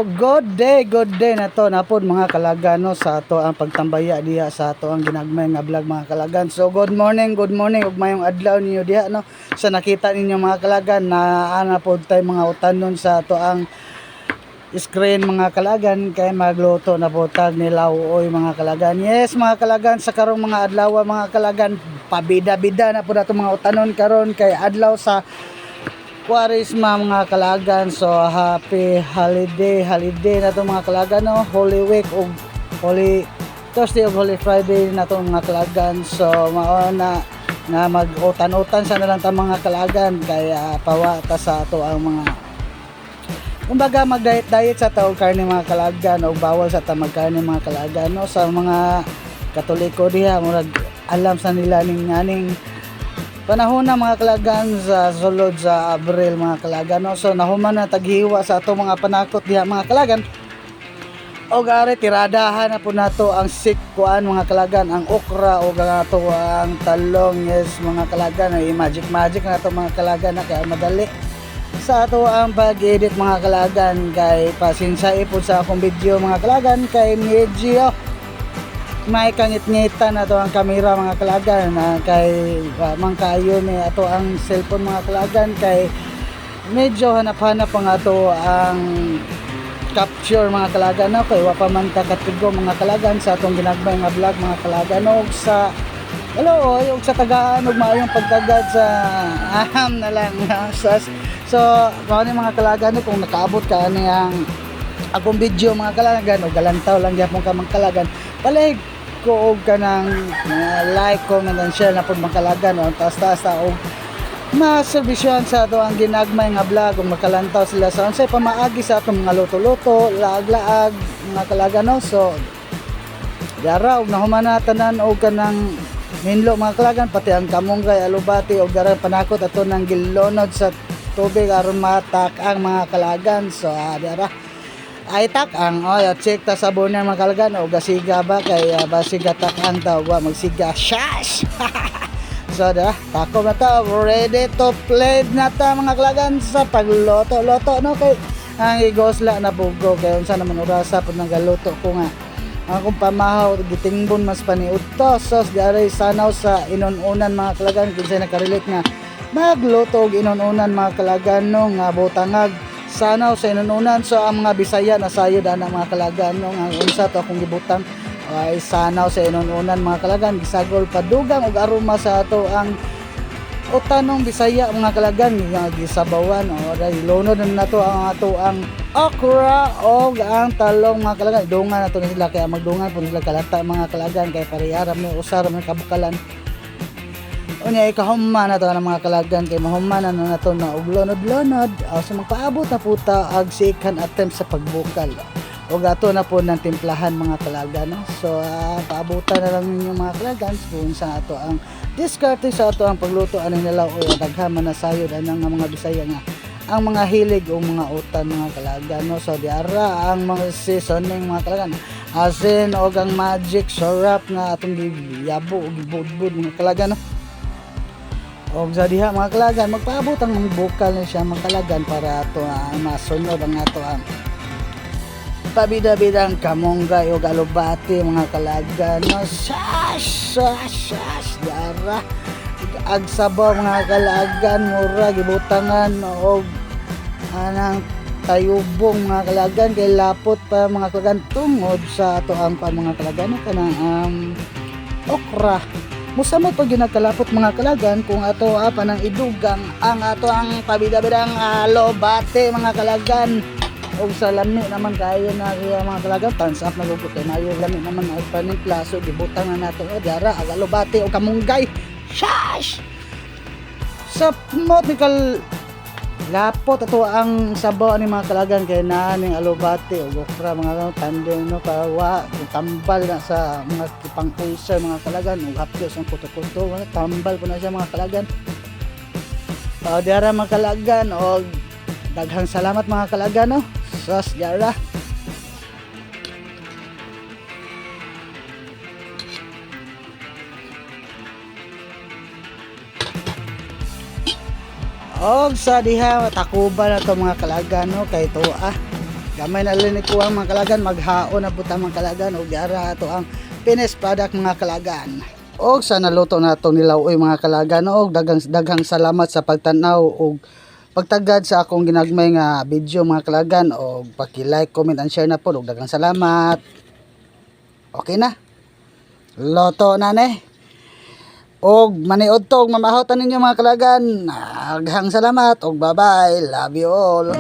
So good day na to napod, mga kalagan, no, sa ato ang pagtambaya diha sa ato ang ginagmay nga vlog, mga kalagan. So good morning ug mayong adlaw ninyo diha, no. Sa nakita ninyo, mga kalagan, na ana pod tay mga utanon sa ato ang screen, mga kalagan, kay magluto na po tag nilaw-oy, mga kalagan. Yes, mga kalagan, sa karong mga adlaw, mga kalagan, pabida-bida na po nato mga utanon karon kay adlaw sa Kwaresma, mga kalagan. So happy holiday, holiday na to, mga kalagan, no. Holy Week ug Holy Thursday ug Holy Friday na to, mga kalagan. So mao na nga mag-utan-utan sa na lang ta, mga kalagan, kay pawa ta sa ato ang mga kumbaga mag-diet diet sa tao karne, mga kalagan, o bawal sa ta magkarne, mga kalagan, no. Sa mga Katoliko diha, murag alam sa nila ning aning panahon na, mga kalagan, sa sulod sa Abril, mga kalagan, no. So nahuman na taghiwa sa ato mga panakot diha, mga kalagan, og are tiradahan na po nato ang sikuan, mga kalagan, ang okra o ang ato ang talong. Yes, mga kalagan, ay magic magic na to, mga kalagan, na kaya madali sa ato ang pag-edit, mga kalagan, kay pasensya ipod sa akong video, mga kalagan, kay medyo may kangit-ngitan na to ang kamera, mga kalagan, na kay man kaayo ni ato ang cellphone, mga kalagan, kay medyo hanap-hanap ang ato ang capture, mga kalagan, no, kay wa pa man ta katigo, mga kalagan, sa atong ginagmay nga vlog, mga kalagan, og sa hello og sa tagaan og maayong pagtagad sa aham na lang sa. So mao ni, mga kalagan, no, kung nakaabot ka ani ang akong video, mga kalagan, og galantaw lang gyapon ka, mga kalagan, palihig ko og kanang like, comment and share na pud, mga kalagan, o taas-taas ta og maserbisyohan sa ato ang ginagmay nga vlog kung makalantaw sila sa unsay pamaagi sa atong mga luto-luto, laag-laag, mga kalagan, no. So dara og nahuman na tanan og kanang minlo, mga kalagan, pati ang kamunggay, alubati og dara panakot ato nang gilonod sa tubig aron matak ang mga kalagan. So dara ay tak ang oy check ta sa burner, mga kalagan, og gasiga ba kay basiga tak ang taw wa magsiga shash. So da tako na ta, ready to play na ta, mga kalagan, sa pagluto-luto, no, kay ang igosla na pugo kay unsa naman orasa pud nagaluto ko nga ang akong pamahaw gitingbon mas paniud to. So diri sanaw sa inununan, mga kalagan, kinsay nakarelate nga magluto og inununan, mga kalagan, no, nga butangag sanaw sa inununan. So ang mga Bisaya na sayod ana, mga kalagan, no, nga unsa to akong gibutang ay sanaw sa inununan, mga kalagan, gisagol padugang og aroma sa ato ang utanong Bisaya, mga kalagan, nga gisabawan o dahil lunod na nato ang ato ang okra og ang talong, mga kalagan. Dungan nato ni sila kaya magdungan po sila kalata, mga kalagan, kay parehara mi usar mi kabukalan. Unya ikahuma na to ng mga kalagan kay mahuma na na nato na og lunod-lunod. So magpaabot na po ta ag second attempt sa pagbukal og ato na po ng timplahan, mga kalagan, no? So paabutan na lang ninyo, mga kalagan, kung sa ato ang diskarte sa ato ang pagluto ani nila o daghan man na sayod anang nga mga Bisaya nga ang mga hilig o mga utan, mga kalagan, no. So diara ang mga seasoning, mga kalagan, asin og ang magic syrup nga atong giyabo og gibudbud, mga kalagan, no. Og sa diha, mga kalagan, magpaabot ang mga bukal na siya, mga kalagan, para ato ang masunod ang ato ang pabida-bidang kamunggay og alubati, mga kalagan, no. Sas sas sas dara ag sabaw, mga kalagan, mura gibutangan og anang tayubong, mga kalagan, kay lapot pa, mga kalagan, tungod sa ato ang pa, mga kalagan, no, kanang okra. Musamot pag ginagkalapot, mga kalagan, kung ato pa nang idugang ang ato ang pabida-bidang alobate, mga kalagan. Og sa lami naman kayo na siya, mga kalagan, thumbs up na gugot kay mayo lami naman ang panimpla. So gibutang na nato o dara ang alobate o kamunggay. Shash! Sa mot ni kal lapot ato ang sabaw ni, mga kalagan, kay naa ning alubate ug okra, mga tandem, no, para wa tambal na sa mga pang ulcer, mga kalagan, ug hapdos ang kuto-kuto, wala tambal po na siya, mga kalagan. O diara, mga kalagan, og daghang salamat, mga kalagan, no. Sos diara. Og sa diha takuba na to, mga kalagan, no, kay tuwa. Gamay na lang ni kuwang, mga kalagan, maghaon na pud ta, mga kalagan, og diara ato ang finished product, mga kalagan. Og sa naluto na atong nilaw-oy, mga kalagan, og daghang daghang salamat sa pagtan-aw og pagtagad sa akong ginagmay nga video, mga kalagan, og paki-like, comment and share na po og daghang salamat. Okay na. Luto na ne. Og maniod to og mamahotan ninyo, mga kalagan. Daghang salamat og bye-bye. Love you all.